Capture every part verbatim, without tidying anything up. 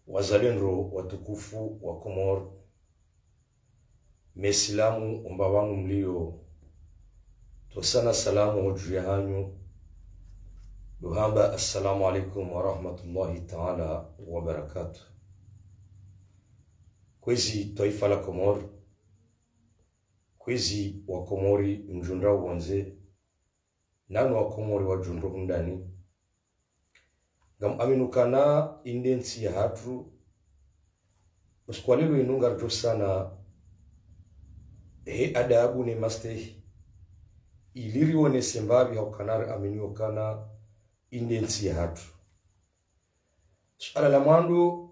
Wazalendo watukufu wa Komori, mesilamu omba wanu mlio, ntosana salamu hodju ya hanyu, ndo hamba assalamu alaikum wa rahmatullahi ta'ala wa barakatuh. Kwezi twaifa la Komori, kwezi wa Komori mdjundra wondze, nanu wa Komori wadjundro hundani. Ngam aminio ukana inde ntsi ya hatru, usiku wa leo inu ngaridjo sana he adabu ne mastehi, ili rionese mbapvi ha ukana riaminio ukana inde ntsi ya hatru. Suala la mwando,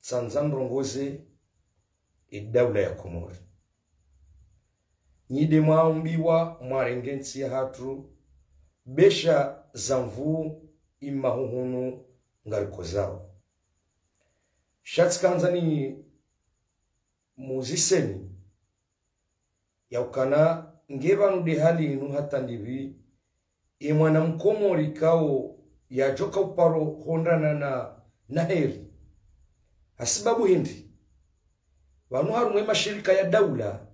tsandza mrongoze e daula ya Komori. Nyi nde mwaumbiwa mwarenge ntsi ya hatru, besha za nvuu imahuhunu ngarikozao. Sha tsikandza nimuziseni ya ukana nge pvanu nde hali inu hata ndipvi, e mwana mkomori kao yadjoka uparo hondana na, na heri. Hasibabu hindri? Pvanu harumwa e mashirika ya daula,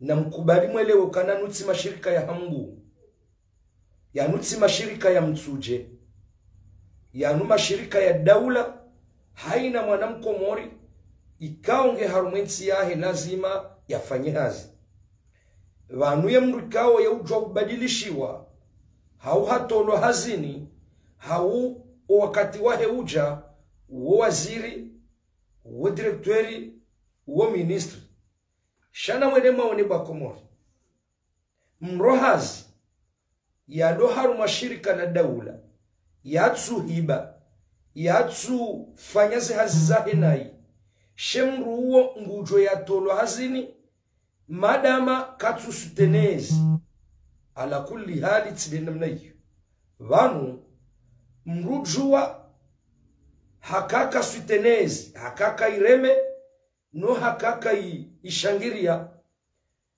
na mkubali mwelewe ukana yanu tsi mashirika ya Hambu, yanu tsi mashirika ya Mitsudje, yanu mashirika ya daula. Haina mwana mkomori ikao nge harumwa e ntsi yahe lazima yafanye hazi. Pvanu ye mndru ikao ye udjwa ubadilishiwa, hau hatolwa hazini, hau o wakati wahe udja, wo waziri, wo directeur, wo ministre. Sha namwende mwaone bo wa Komori. Mndru hazi yalo harumwa shirika la daula, yatsuhiba, yatsufanya ze hazi zahe nayi, she mndru uwo ngudjo yatolwa hazini, madama katsu soutenir ezi. Ala kulli hali tsi nde namna iyo. Pvanu, mndru udjuwa hakaka soutenir ezi, hakaka ireme, no hakaka i, ishangiriya.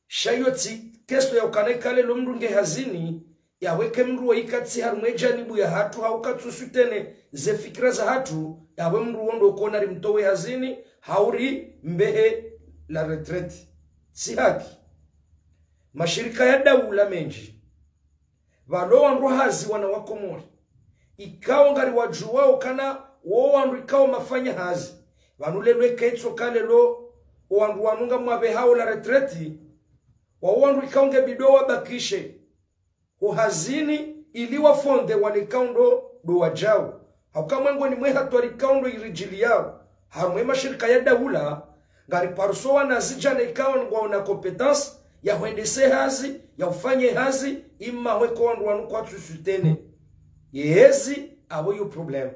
Sha iyo tsi question ya ukana ikale lo mndru nge hazini, yawe ke mndru wa ikatsi harumwa e janibu ya hatru, hau katsu soutenir ze fikira za hatru, yawe mndru wo ndo ukona rimtowe hazini, hau rimbehe la retraite. Tsi haki. Mashirika ya daula mendji, pvalo wandru hazi wana wa Komori, ikao ngariwadjuwao ukana wo wandru ikao mafanya hazi. Pvanu lelo eka itsoka lelo, o wandru wanu ngamwabehao la retraite, wa wandru ikao nge bidi wabakishe ho hazini ili wafonde wale ikao ndo wadjao. Hauka mwengoni mwe hatwari ikao ndo iridjiliyao harumwa e mashirika ya daula, ngariparuso wanazidjana ikao ngwaona compétence ya hwendese hazi, ya ufanye hazi, imaho eka wandru wanu kwatsu soutenir. Ye ezi, apvo iyo problème.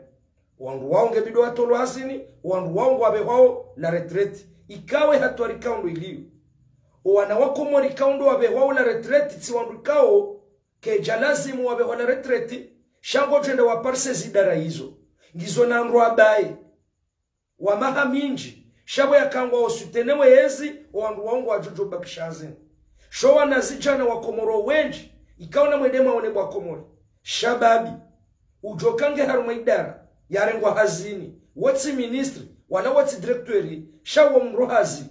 Wandru wao nge bidi watolwa hazini, wandru wao ngwabehwao la retraite. Ikao e hatwari ikao ndo iliyo, o wana wa Komori ikao ndo wabehwao la retraite, tsi wandru ikao kedja lazimu wabehwa la retraite, sha ngodjo enda waparise zidara izo. Ngizo na wandru wabaye wa maha mindji, sha pvo yaka ngwao soutenir we ezi, o wandru wao ngwadjo djo bakisha hazini. Sho wanazidjana wa Komori wendji, ikao namwende mwaone bo wa Komori, shababi udjoka nge harumwa idara, yarengwa hazini, wo tsi ministre, wala wo tsi directeur, sha wo mndru hazi.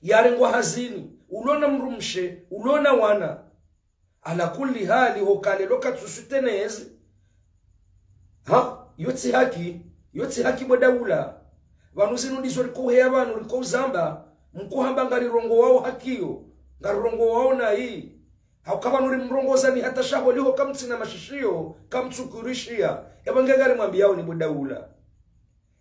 Yarengwa hazini, ulo na mdrumshe, ulo na wana. Ala kulli hali, hoka lelo katsu soutenir ezi. Ha, iyo tsi haki, iyo tsi haki bo daula. Pvanu zinu ndizo riko uheya pvanu riko uzamba, mkuhamba ngarirongowao haki iyo, ngarirongowao nayi. Hauka pvanu rimrongozani hata sha holiho kamtsina mashishiyo, kamtsukurishiya. Epvo nge ngarimwambiyao ni bo daula.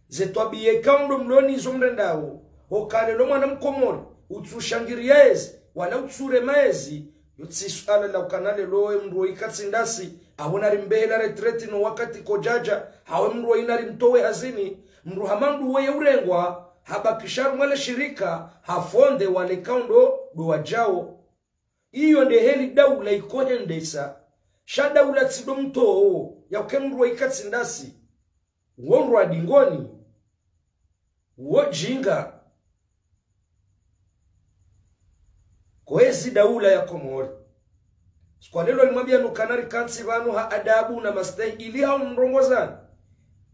Ze twabiya ikao ndo mlo nazo mrendao, hoka lelo mwana mkomori utsushangiriya ezi, wala utsurema ezi, iyo tsi suala la ukana lelo e mndru wo ikatsi ndasi, apvo narimbehe la retraite no wakati kodjadja, hau e mndru wo ina rimtowe hazini, mndru hama ndo wo ye urengwa, habakisha harumwa le shirika, hafonde wale ikao ndo wadjao. Iyo nde heli daula ikohendesa. Sha daula tsi ndo mtowo, yauke mndru wo ikatsi ndasi. Wo ndrwa dingoni, wo djinga. Kwezi daula ya Komori. Siku wa lelo nimwambiyani ukana rikantsi pvanu ha adabu na mastehi ili hau mrongozani.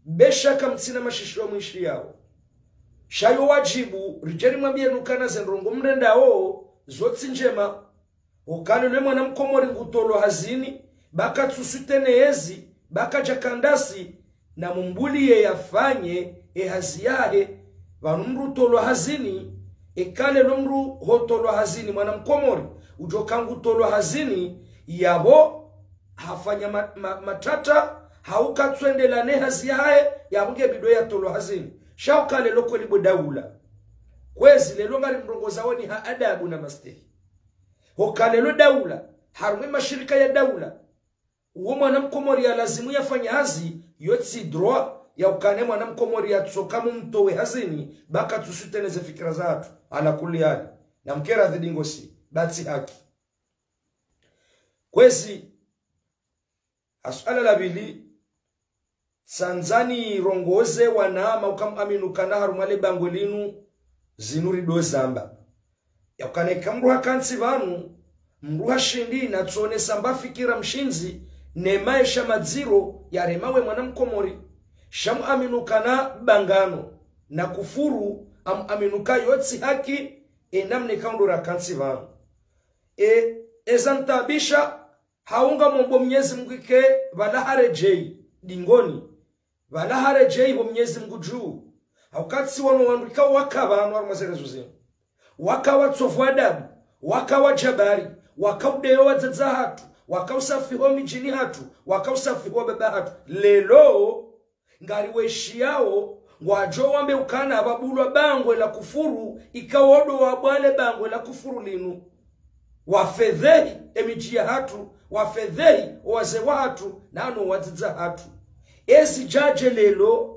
Be shaka mtsina mashishiyo mwishiyao. Sha yo wadjibu, ridje rimwambiye nukana ze ndrongo mrendao, zo tsi ndjema. Hukaya leo mwana mkomori ngutolwa hazini, ba katsu soutenir yezi, ba kadja kandasi, na mumbuliye yafanye, e hazi yahe, pvanu mdru utolwa hazini, eka leo mdru hutolwa hazini, mwana mkomori, udjo ka ngutolwa hazini, yapvo, hafanya ma, ma, matata, hau katsu endelea ne hazi yahe, yapvo nge bidi yatolwa hazini. Sha hukaya leo kweli bo daula. Kwezi leo ngari mrongozaoni ha adabu na mastehi. Hukaya leo daula, harumwa mashirika ya daula. Uwo mwana mkomori ya lazimu yafanye hazi, yo tsi droit, ya ukana mwana mkomori yatsoka mumtowe hazini, ba katsu soutenir ze fikira zahatru, ala kulli hali. Na mkera dhidi ngosi, ba tsi haki. Kwezi, ha suala la pvili, tsandza nirongoze wanama uka muamini ukana harumwa le bangwe linu zinu rido zamba. Ya ukana eka mdru hakantsi pvanu, mdru hashindi na tsonesa mba fikira mshindzi ne maesha madziro yarema we mwana mkomori. Sha muamini ukana bangano na kufuru, amuamini uka yo tsi haki, e namna eka ndo rakantsi pvanu. E, eza ntaabisha, hau ngamombo Mnyezi Mungu ike, pvala haredjeyi, dingoni. Pvala haredjeyi ho Mnyezi Mungu dju. Hauka tsi wanu wandru ika waka pvanu harumwa ze réseaux zinu. Waka watsovu adabu, waka wadjabari, waka udeya wadzadze hatru, waka usafihi midjini hatru, waka usafihi wababa hatru. Leo, ngari weshiyao, ngwadjo wambe ukana pvabulwa bangwe la kufuru, ika wo ndo wabwale bangwe la kufuru linu. Wafedhehi emidji yahatru, wafedhehi owazee wahatru, nano wadzadze hatru. Ezi djadje leo,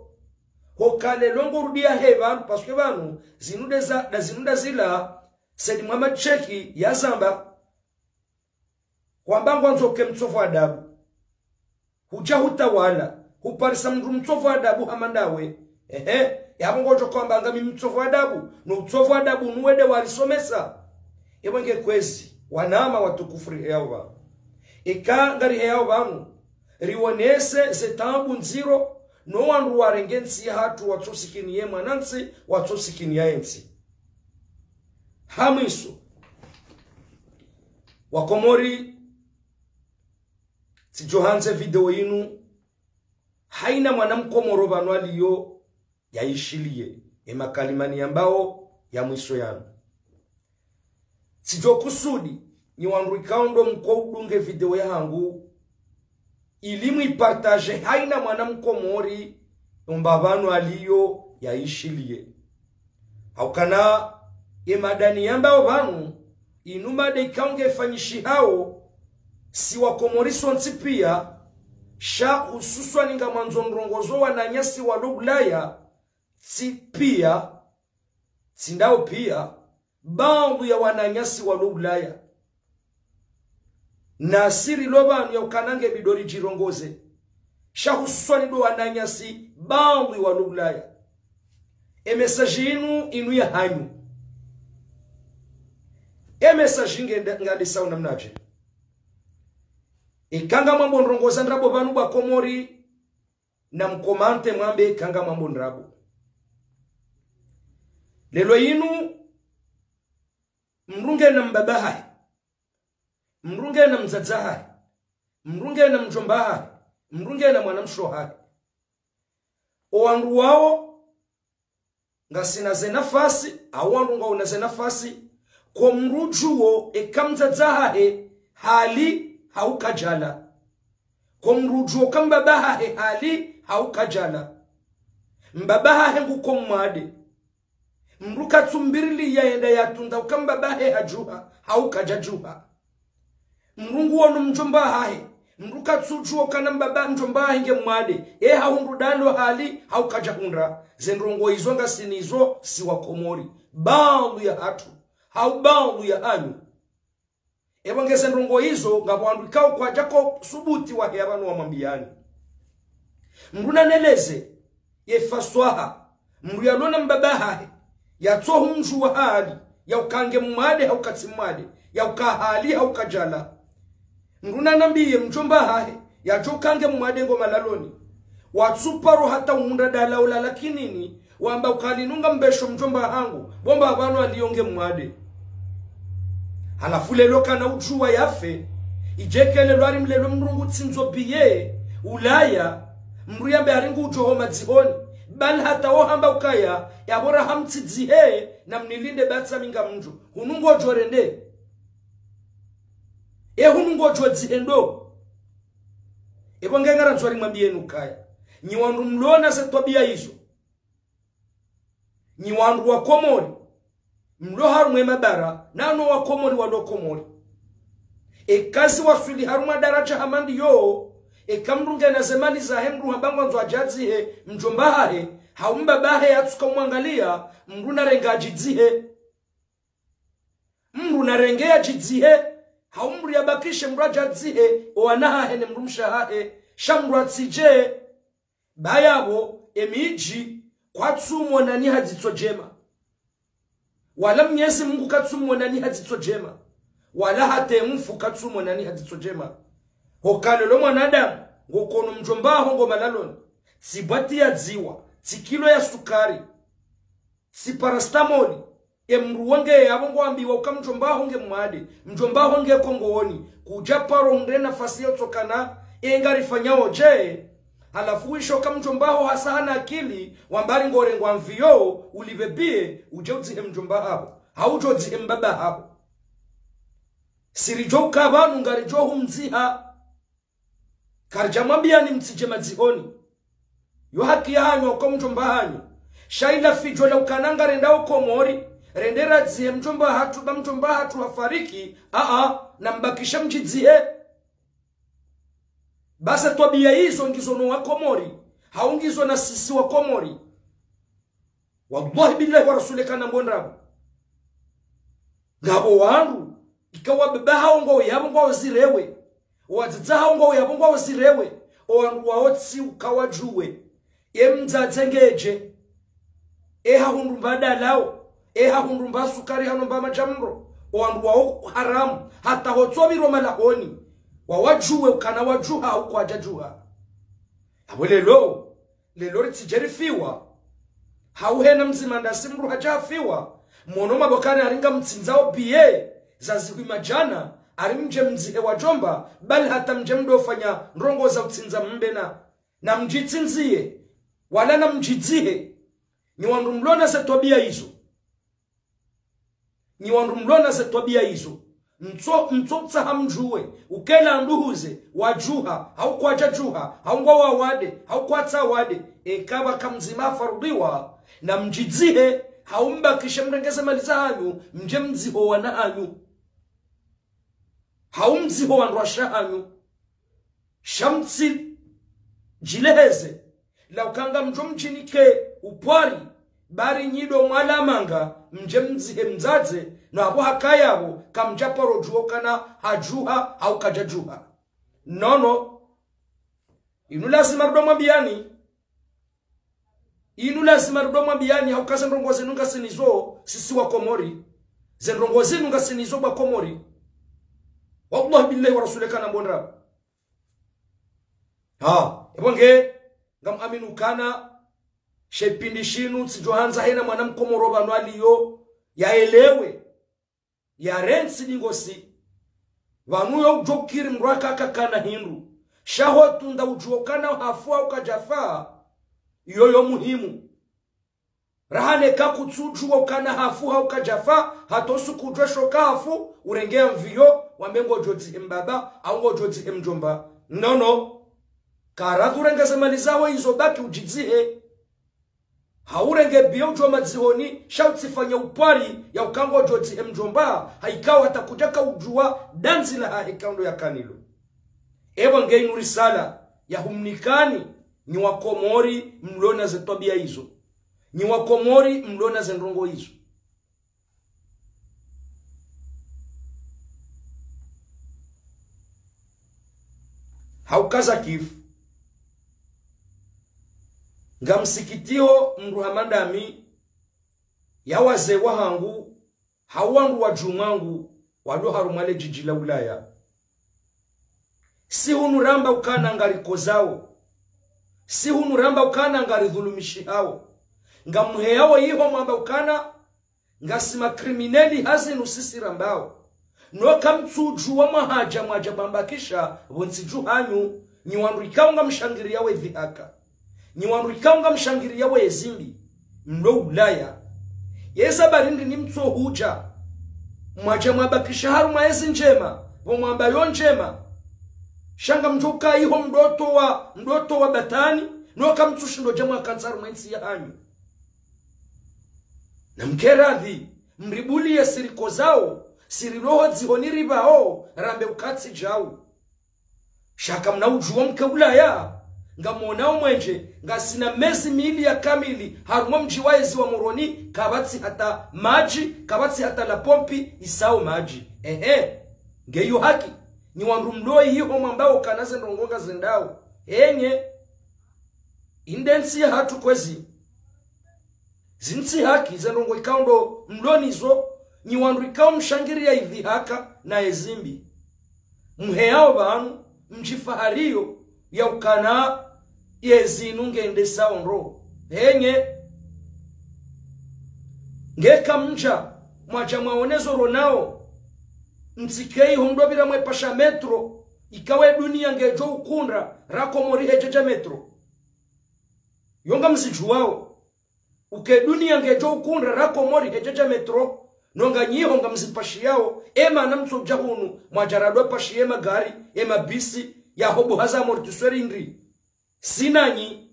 hukaya leo ngorudiya he pvanu, parce que pvanu, zinu ndeza, nda zinu nda zila, Said Mohamed Cheikh yazamba, hwamba ngwandzo ke mtsovu adabu. Hudja hutawala, huparisa mdru mtsovu adabu hama ndawe. Ehe, yapvo ngodjo hwamba ngami mtsovu adabu, no utsovu adabu nuwende warisomesa. Epvo nge kwezi, wanama watukufu riheyao pvanu. Eka ngariheyao pvanu, rionese ze taabu ndziro, no wandru warenge ntsi yahatru watsosikini ye mwanantsi, watsosikini ya entsi. Ha mwiso, Wakomori, tsidjo handze video yinu, haina mwana mkomori pvanu aliyo, yayishiliye, emakalima niyambao, ya mwiso yanu. Tsidjo kusudi, nyi wandru ikao ndo mko udunge video yahangu, ili mwipartage haina mwana mkomori, omba pvanu aliyo, yayishiliye. Haukana, emada niyambao pvanu, inu mada ikao ngefanyishihao, si Wakomori sontsi pia, sha hususwani ngamwandzo mrongozo wananyasi walo Ulaya, tsi pia, tsi ndawo pia, baadhwi ya wananyasi walo Ulaya. Nasi rilo pvanu ya ukana nge bidi ridjirongoze. Sha hususwani ndo wananyasi baadhwi walo Ulaya. E message inu, inu ya hanyu. E message nge nda, ngandisa unamnadje. Eka ngamwambo ndrongoza ndrabo pvanu Wakomori, na mkomante mwambe eka ngamwambo ndrabo. Leo inu, mdru ngena mbaba hahe, mdru ngena mdzadze hahe, mdru ngena mdjomba hahe, mdru ngena mwanamshe hahe. Owandru wawo, ngasina ze nafasi, hau wandru ngwaona ze nafasi, ko mdru udjuwo eka mdzadze hahe hali hau kadjala. Ko mdru udjuwo ka mbaba hahe hali hau kadjala. Mbaba hahe nguko mwade. Mdru katsumbirili yayende yatunda uka mbaba hahe hadjuha, hau kadjadjuha. Mdru nguono mdjomba hahe. Mdru katsudjuwo kana mbaba mdjomba hahe nge mwade. E hahundru dalo hali, hau kadjahundra. Ze ndrongo izo ngasinazo si Wakomori. Baadhwi yahatru. Hau baadhwi ya hanyu. Epvo nge ze ndrongo izo ngapvo wandru ikao kwadjako subuti waheya pvanu wamwambiyani. Mdru naneleze, ye faswaha, mdru yalona mbaba hahe, yatsohumdjuwa hali, ya uka nge mwade hau katsi mwade, ya uka hali hau kadjala. Mdru nanambiye mdjomba hahe, yadjo uka nge mwade ngo malaloni. Watsuparo hata uhundra dala ula lakinini, wamba ukali nunga mbesho mdjomba hangu, bo mba pvanu aliyo nge mwade. Halafu lelo kana udjuwa yafe, idjeke lelo ari mlelo mdru ngu tsindzo biye, ulaya, mdru yambe ari ngu udjo ho madzihoni, bali hata wo hamba ukaya, yapvo raha mtsidzihe, na mnilinde batsa mi ngamdjo. Hunu ngodjo rende. E hunu ngodjo dzihendo. Epvo nge ngarandzo rimwambiyeni ukaya. Nyi wandru mlona ze twabiya izo. Nyi wandru wa Komori. Mlo harumwa ye mabara, nano wa Komori walo Komori. Eka ziwaswili harumwa daraja hama ndiyo, eka mdru ngena ze mali zahe mdru hamba ngwandzo adje adzihe mdjomba hahe, hau mbaba hahe yatsuka umwangaliya, mdru narenge adjidzihe. Mdru narenge yadjidzihe, hau mdru yabakishe mdru adje adzihe, owana hahe ne mdrumshe hahe, sha mdru atsidje, ba yapvo, emidji, kwatsumwonani ha dzitso djema. Wala Mnyezi Mungu katsumwonani ha dzitso djema. Wala hata emfu katsumwonani ha dzitso djema. Hoka lelo mwanadamu, ngokono mdjomba haho ngo malaloni. Tsi bwati ya dziwa, tsi kilo ya sukari. Tsi paracétamol, e mdru wonge yapvo ngwambiwa uka mdjomba haho nge mwade, mdjomba haho nge kongoni, kudja paro hundre nafasi yotsokana, e ngarifanyao dje, halafu wisho ka mdjomba haho hasa hana akili, wamba ari ngorengwa mviyo, ulipve biye, udje udzihe mdjomba haho, hau udjo dzihe mbaba haho. Siri djo uka pvanu ngaridjo humdziha, karidja mwambiyani mtsidje madzihoni. Yo haki yahanyu ko mdjomba hanyu. Sha ila fidjo la ukana ngarenda o Komori, rende radzihe mdjomba hatru ba mdjomba hatru hafariki, aa, na mbakishe mdjidzihe. Basi twabiya izo ngizo no wa Komori, hau ngizo na sisi wa Komori. Wallahi billahi wa rasuli kana mbondrabo. Ngapvo wandru, ika wababa hawo ngwao yapvo ngwao zirewe. Wadzadze hawo ngwao yapvo ngwao zirewe. Owandru wawo tsi uka wadjuwe. Ye mdzadze ngedje. E hahundru mba dalao. E hahundru mba sukari hano mba madjamro. Owandru wawo haramu. Hata hotso pviro malahoni. Wawadjuwe ukana wadjuha hau kwadjadjuha. Apvo lelo, lelo ritsidje rifiwa. Hau hena mdzima ndasi mdru hadja hafiwa. Mwono mabokani ari ngamtsindzao biye, za zihwi madjana, ari mdje mdzihe wadjomba, bali hata mdje mdofanya ndrongo za utsindza mbe na, na mdjitsindziye, wala na mdjidzihe. Nyi wandru mlona ze twabiya izo. Nyi wandru mlona ze twabiya izo. Mtso, mtso tsaha mdjuwe, ukela nduhuze, wadjuha, hau kwadjadjuha, hau ngwao wade, hau kwatsa wade, eka pvaka mdzima hafarudhiwa, na mdjidzihe, hau mbakishe mrenge ze mali zahanyu, mdje mdzihe owana hanyu. Hau mdzihe owandrwashe hanyu. Sha mtsi djileheze, la uka ngamdjo mdjinike upwari, bari nyi ndo mwala manga, mdje mdzihe mdzadze, no apvo haka yapvo, kamdja paro djuwa ukana hadjuha, hau kadjadjuha. Nono, inu lazima rudo mwambiyani. Inu lazima rudo mwambiyani hauka ze ndrongo zinu ngasi nizo sisi wa Komori. Ze ndrongo zinu ngasi nizo bwa Komori. Wallahi billahi wa rasuli kana mbondrabo. Ha, epvo nge, ngam aminu kana, she pvindi shinu, tsidjo handza hena mwana mkomoro pvanu aliyo, yaelewe. Yarentsi dingosi. Pvanu yo udjo kiri mdru aka kakana hindru. Sha ho tunda udjuwa ukana hafu hau kadjafa. Iyo yo muhimu. Raha neka kutsudjuwa ukana hafu hau kadjafa, hata osuku udjo shoka hafu, urenge ya mviyo, wambe ngodjo dzihe mbaba, hau ngodjo dzihe mdjomba. Nono. Karadhu urenge ze mali zaho izo baki udjidzihe. Hau urenge biye udjo madzihoni, sha utsifanye upwari ya uka ngodjo dzihe mdjomba, haikao hata kudjaka udjuwa dandzi lahahe ka ndo yakana nalo. Epvo nge inu risala ya humnikani, nyi wa Komori mlona ze twabiya izo. Nyi wa Komori mlona ze ndrongo izo. Hauka zakifu. Ngamsikitiho mdru hama ndami, ya wazee wahangu, hau wandru wa djumwa hangu, walo harumwa le djidji la Ulaya. Si hunu ramba ukana ngarikozao. Si hunu ramba ukana ngaridhulumishihao. Ngamheyao iho mwamba ukana ngasi makrimineli ha zinu sisi rambao. No kamtsudjuwa mwahadja mwadja mwambakisha pvo ntsi dju hanyu, nyi wandru ikao ngamshangiriyao edhihaka. Nyi wandru ikao ngamshangiriyao ezimbi. Mlo Ulaya. Yeza barindi ni mtso hudja. Mwadja mwambakisha harumwa ezi ndjema, pvo mwamba yo ndjema. Sha ngamdjo uka iho mdoto wa, mdoto wa batani, no kamtsushindo dja mwakantsa harumwa entsi ya hanyu. Na mkeradhi, mribuliye siriko zao, siriloho dzihoni ripvao, rambe ukatsi djau. Sha kamna udjuwa mke Ulaya, ngamwonao mwenje, ngasina mezi mili ya kamili, harumwa mdji wa ezi wa Moroni, kapvatsi hata madji, kapvatsi hata la pompi, isao madji. Ehe, ngeyo haki, nyi wandru mlo iho mwambao kana ze ndrongoo ngazendao. Enye, inde ntsi ya hatru kwezi. Zintsi haki ze ndrongoo ikao ndo mlo nizo, nyi wandru ikao mshangiriya idhihaka na ezimbi. Mheyao pvanu, mdjifahariyo, ya ukana yezinu ngendesao ndro. Enye, ngeka mdja, mwadja mwaone zo ronao, mtsike iho mdopvira mwepasha metro, ikao eduniya ngedjo ukundra, ra Komori hedjadja metro. Yo ngamzidjuwao. Uka eduniya ngedjo ukundra ra Komori hedjadja metro, no nganyi iho ngamzipashiyao, emana mtsodja hunu, mwadja radwa pashiye magari, emabisi, ya hobo haza amortisseur indri. Si nanyi,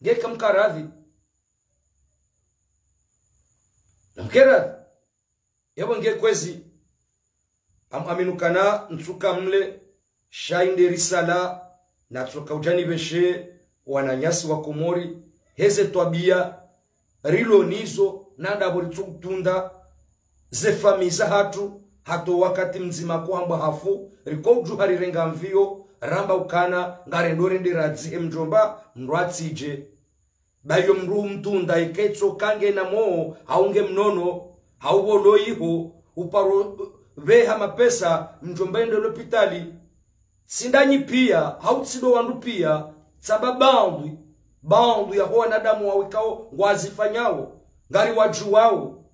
ngeka mkaradhi. Na mkeradhi. Yapvo nge kwezi, am-, aminukana ntsuka mle, sha inde risala, natsoka udja nipveshe, wananyasi wa Komori, heze twabiya, rilo nizo, na ndapvo ritso kutunda, ze famiyi za hatru, hata wakati mdzima kuhambwa hafu, riko udjuha rirenga mviyo, ramba ukana, ngarendo rende radzihe mdjomba, mndru atsidje. Ba yo mndru mtunda iketso kange na mo, hau nge mnono, hau pvolo iho, uparo pveha mapesa, mdjomba ende lopitali. Tsi ndanyi piya, hau tsi ndo wandru piya, tsamba bandwi, bandwi yaho wanadamu wawikao, ngwazifanyao, ngari wadjuwao.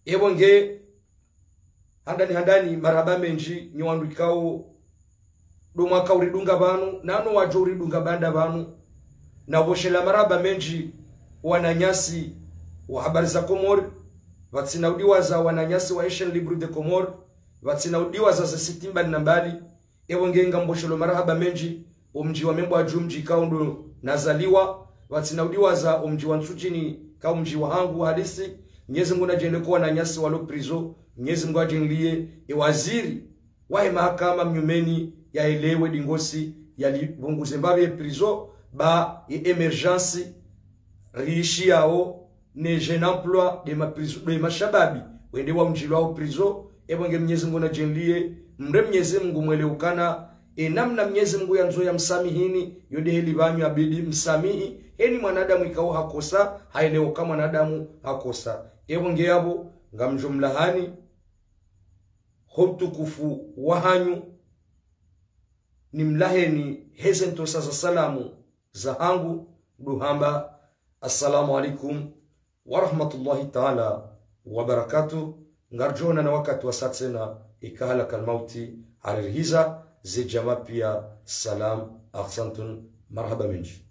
Ewo nge, handani handani, marahaba mendji, nyi wandru ikao, ndo mwaka uridunga pvanu, nano wadjo uridunga baanda pvanu, na pvoshela marahaba mendji, wananyasi wa Habari za Komori, pvatsina udiwaza wananyasi wa Asian Libre de Comores, pvatsina udiwaza ze siti mbali na mbali, ewo nge ngamboshelo marahaba mendji, omdji wa Membwadju mdji ikao ndo nazaliwa, pvatsina udiwaza omdji wa Ntsudjini, ka omdji wa hangu halisi, Mnyezi Mngu nadjende ko wananyasi walo prison, Mnyezi Mngu adjenliye, ewaziri, wahe mahakama mnyumeni, yaelewe dingosi, yalipvunguze mbapvi ye prison, ba ye émergence, riishiyao, ne jeune emploi de ma prison, de mashababi, wende waundjilwao prison, ewo nge Mnyezi Mngu nadjenliye, mre Mnyezi Mngu mwele ukana, e namna Mnyezi Mngu yandzo yamsamihini, yo de heli pvanyu abidi msamihi, heni mwanadamu ikao hakosa, haelewa uka mwanadamu hakosa. Ewo nge yapvo, ngamdjo mlahani, ho utukufu wahanyu, nimlaheni heze ntrosa za salamu zahangu, ndo hamba, Assalamu alaikum wa rahmatullahi taala wa barakatuh. Ngaridjo onana wakati wasa tsena, ika halakal mauti haririhiza, ze djamaa piya, salam, ahsantun, marahaba mendji.